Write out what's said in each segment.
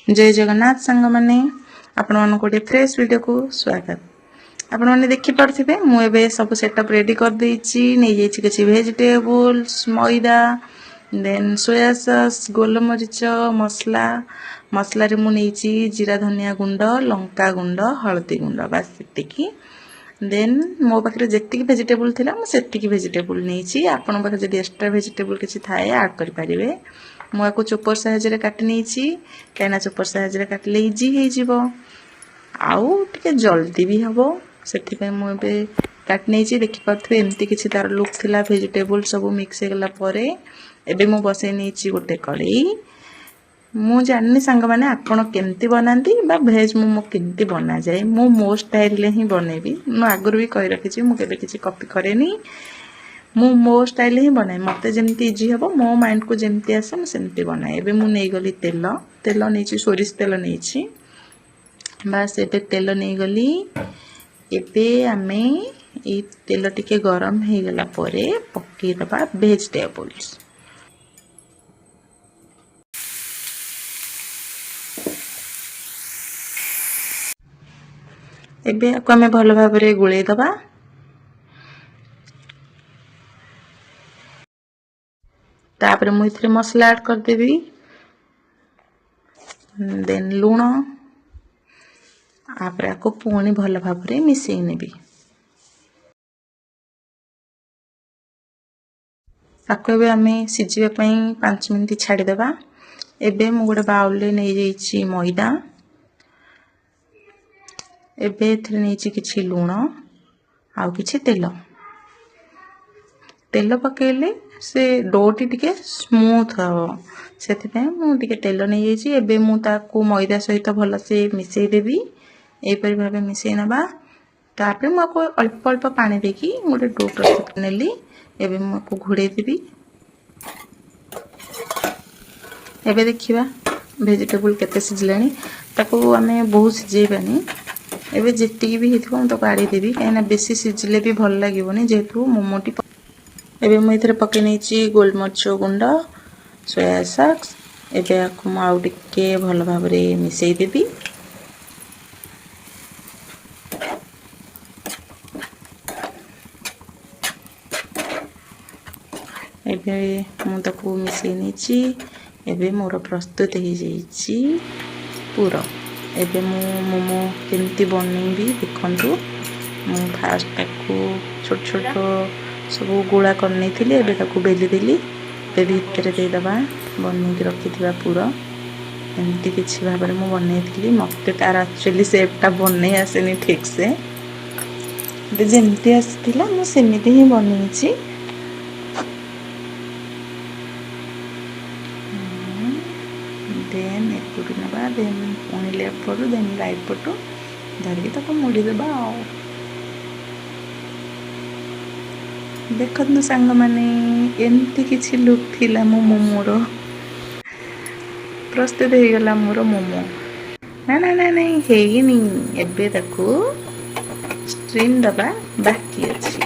ଜୟ ଜଗନ୍ନାଥ ସାଙ୍ଗମାନେ, ଆପଣମାନଙ୍କୁ ଗୋଟେ ଫ୍ରେଶ୍ ଭିଡ଼ିଓକୁ ସ୍ୱାଗତ। ଆପଣମାନେ ଦେଖିପାରୁଥିବେ, ମୁଁ ଏବେ ସବୁ ସେଟଅପ୍ ରେଡ଼ି କରିଦେଇଛି। ନେଇଯାଇଛି କିଛି ଭେଜିଟେବୁଲ୍ସ, ମଇଦା, ଦେନ୍ ସୋୟା ସସ୍, ଗୋଲମରିଚ, ମସଲା। ମସଲାରେ ମୁଁ ନେଇଛି ଜିରା ଧନିଆ ଗୁଣ୍ଡ, ଲଙ୍କା ଗୁଣ୍ଡ, ହଳଦୀ ଗୁଣ୍ଡ, ବାସ୍ ସେତିକି। ଦେନ୍ ମୋ ପାଖରେ ଯେତିକି ଭେଜିଟେବୁଲ୍ ଥିଲା, ମୁଁ ସେତିକି ଭେଜିଟେବୁଲ୍ ନେଇଛି। ଆପଣଙ୍କ ପାଖରେ ଯଦି ଏକ୍ସଟ୍ରା ଭେଜିଟେବୁଲ୍ କିଛି ଥାଏ, ଆଡ଼୍ କରିପାରିବେ। ମୁଁ ଆକୁ ଚୋପର ସାହାଯ୍ୟରେ କାଟି ନେଇଛି, କାହିଁକିନା ଚୋପର ସାହାଯ୍ୟରେ କାଟିଲେ ଇଜି ହେଇଯିବ ଆଉ ଟିକେ ଜଲ୍ଦି ବି ହେବ। ସେଥିପାଇଁ ମୁଁ ଏବେ କାଟି ନେଇଛି। ଦେଖିପାରୁଥିବେ, ଏମିତି କିଛି ତାର ଲୁକ୍ ଥିଲା ଭେଜିଟେବୁଲ୍ ସବୁ ମିକ୍ସ ହେଇଗଲା ପରେ। ଏବେ ମୁଁ ବସେଇ ନେଇଛି ଗୋଟେ କଡ଼େଇ। ମୁଁ ଜାଣିନି ସାଙ୍ଗମାନେ, ଆପଣ କେମିତି ବନାନ୍ତି ବା ଭେଜ୍ ମୋମୋ କେମିତି ବନାଯାଏ। ମୁଁ ମୋ ଷ୍ଟାଇଲରେ ହିଁ ବନେଇବି। ମୁଁ ଆଗରୁ ବି କହି ରଖିଛି, ମୁଁ କେବେ କିଛି କପି କରେନି। ମୁଁ ମୋ ଷ୍ଟାଇଲରେ ହିଁ ବନାଏ। ମୋତେ ଯେମିତି ଇଜି ହେବ, ମୋ ମାଇଣ୍ଡକୁ ଯେମିତି ଆସେ, ମୁଁ ସେମିତି ବନାଏ। ଏବେ ମୁଁ ନେଇଗଲି ତେଲ। ତେଲ ନେଇଛି, ସୋରିଷ ତେଲ ନେଇଛି। ବାସ୍, ଏବେ ତେଲ ନେଇଗଲି। ଏବେ ଆମେ ଏଇ ତେଲ ଟିକେ ଗରମ ହେଇଗଲା ପରେ ପକେଇଦେବା ଭେଜିଟେବୁଲ୍ସ। ଏବେ ଆକୁ ଆମେ ଭଲ ଭାବରେ ଗୋଳେଇ ଦେବା। ତାପରେ ମୁଁ ଏଥିରେ ମସଲା ଆଡ଼୍ କରିଦେବି, ଦେନ୍ ଲୁଣ। ତାପରେ ଆକୁ ପୁଣି ଭଲ ଭାବରେ ମିଶେଇ ନେବି। ତାକୁ ଏବେ ଆମେ ସିଝିବା ପାଇଁ 5 ମିନିଟ୍ ଛାଡ଼ିଦେବା। ଏବେ ମୁଁ ଗୋଟେ ବାଉଲରେ ନେଇଯାଇଛି ମଇଦା। ଏବେ ଏଥିରେ ନେଇଛି କିଛି ଲୁଣ ଆଉ କିଛି ତେଲ। ତେଲ ପକାଇଲେ ସେ ଡୋଟି ଟିକେ ସ୍ମୁଥ୍ ହେବ, ସେଥିପାଇଁ ମୁଁ ଟିକେ ତେଲ ନେଇଯାଇଛି। ଏବେ ମୁଁ ତାକୁ ମଇଦା ସହିତ ଭଲସେ ମିଶାଇ ଦେବି। ଏହିପରି ଭାବେ ମିଶାଇ ନେବା। ତାପରେ ମୁଁ ଆକୁ ଅଳ୍ପ ଅଳ୍ପ ପାଣି ଦେଇକି ଗୋଟେ do ପ୍ରସ୍ତୁତ ନେଲି। ଏବେ ମୁଁ ଆକୁ ଘୋଡ଼େଇ ଦେବି। ଏବେ ଦେଖିବା ଭେଜିଟେବୁଲ୍ କେତେ ସିଝିଲାଣି। ତାକୁ ଆମେ ବହୁତ ସିଝେଇବାନି। ଏବେ ଯେତିକି ବି ହେଇଥିବ, ମୁଁ ତାକୁ କାଢ଼ି ଦେବି, କାହିଁକିନା ବେଶୀ ସିଝିଲେ ବି ଭଲ ଲାଗିବନି, ଯେହେତୁ ମୋମୋଟି। ଏବେ ମୁଁ ଏଥିରେ ପକାଇ ନେଇଛି ଗୋଲମରିଚ ଗୁଣ୍ଡ, ସୋୟା ସସ୍। ଏବେ ଆକୁ ମୁଁ ଆଉ ଟିକେ ଭଲ ଭାବରେ ମିଶାଇ ଦେବି। ଏବେ ମୁଁ ତାକୁ ମିଶାଇ ନେଇଛି। ଏବେ ମୋର ପ୍ରସ୍ତୁତ ହେଇଯାଇଛି ପୁର। ଏବେ ମୁଁ ମୋମୋ କେମିତି ବନେଇବି ଦେଖନ୍ତୁ। ମୁଁ ଫାଷ୍ଟ ତାକୁ ଛୋଟ ଛୋଟ ସବୁ ଗୁଳା କରିନେଇଥିଲି। ଏବେ ତାକୁ ବେଲି ଦେଲି। ଏବେ ଭିତରେ ଦେଇଦେବା ବନେଇକି ରଖିଥିବା ପୁର। ଏମିତି କିଛି ଭାବରେ ମୁଁ ବନେଇଥିଲି। ମୋତେ ତାର ଆକ୍ଚୁଆଲି ସେପ୍ଟା ବନେଇ ଆସେନି ଠିକ୍ସେ। ମୋତେ ଯେମିତି ଆସିଥିଲା, ମୁଁ ସେମିତି ହିଁ ବନେଇଛି। ଦେନ୍ ଏପଟୁ ନେବା, ଦେନ୍ ପୁଣି ଲେଫ୍ଟ ପଟୁ, ଦେନ୍ ରାଇଟ୍ ପଟୁ ଧରିକି ତାକୁ ମୋଡ଼ିଦେବା। ଆଉ ଦେଖନ୍ତୁ ସାଙ୍ଗମାନେ, ଏମିତି କିଛି ଲୁକ୍ ଥିଲା ମୋ ମୋମୋର। ପ୍ରସ୍ତୁତ ହେଇଗଲା ମୋର ମୋମୋ। ନା ନା ନା, ନାଇଁ, ହେଇନି। ଏବେ ତାକୁ ଷ୍ଟିମ୍ ଦେବା ବାକି ଅଛି।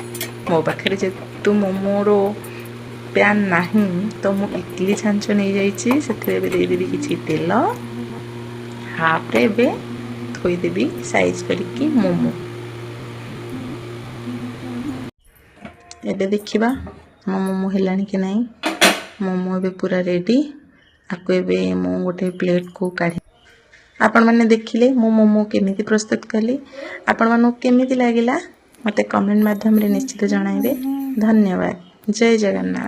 ମୋ ପାଖରେ ଯେହେତୁ ମୋମୋର ପ୍ୟାନ୍ ନାହିଁ, ତ ମୁଁ ଇଟଲି ଛାଞ୍ଚ ନେଇଯାଇଛି। ସେଥିରେ ଏବେ ଦେଇଦେବି କିଛି ତେଲ। ହାଫ୍ରେ ଏବେ ଥୋଇଦେବି ସାଇଜ୍ କରିକି ମୋମୋ। ଏବେ ଦେଖିବା ମୋ ମୋମୋ ହେଲାଣି କି ନାହିଁ। ମୋମୋ ଏବେ ପୁରା ରେଡ଼ି। ଆକୁ ଏବେ ମୁଁ ଗୋଟେ ପ୍ଲେଟ୍କୁ କାଢ଼ି। ଆପଣମାନେ ଦେଖିଲେ ମୁଁ ମୋମୋ କେମିତି ପ୍ରସ୍ତୁତ କଲି। ଆପଣମାନଙ୍କୁ କେମିତି ଲାଗିଲା, ମୋତେ କମେଣ୍ଟ ମାଧ୍ୟମରେ ନିଶ୍ଚିତ ଜଣାଇବେ। ଧନ୍ୟବାଦ। ଜୟ ଜଗନ୍ନାଥ।